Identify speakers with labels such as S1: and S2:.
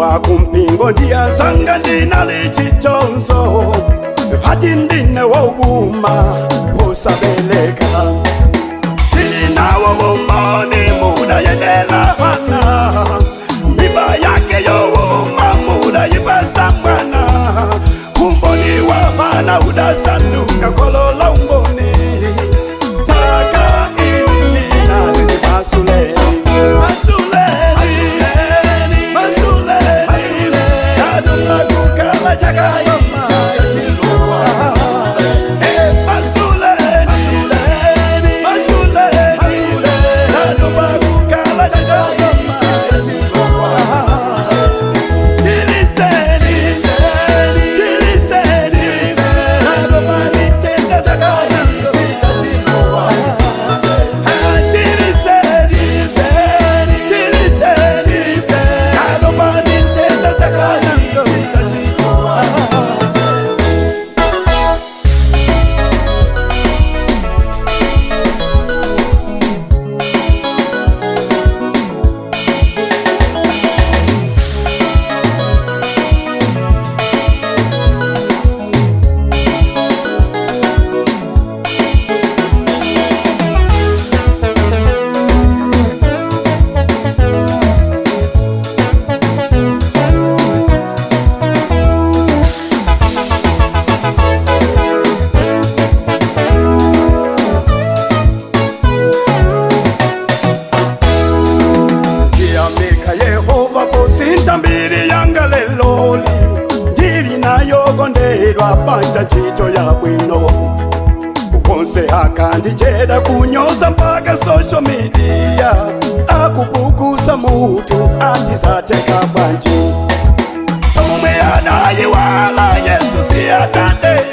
S1: Koma kumpingo ndiyanzanga ndinali chitonzo, hati ndine wowuma wosabeleka. Ndinawo umboni mudayendela Hana, mimba yake yowuma mudayipasa mwana. Umboni wa Hana udasanduka kolola umboni. Chaka ichi nalini masuleni, masuleni, masuleni, kadumla kukala chaka ichi chachiluwa. Eh, masuleni, masuleni, kadumla kukala chaka ichi chachiluwa. Chiliseni, chiliseni, kadumla chaka ichi chachiluwa. Chiliseni, chiliseni, kadumla chaka ichi chachiluwa. Ndiyamika Yehova posinta mbiri yanga leloli, ndili nayo kondedwa panja ntchito ya bwino. Wonse akandicheda kunyoza mpaka social media, akupukusa mutu atizateka bwanji. Omwe anayiwala Yesu si atate.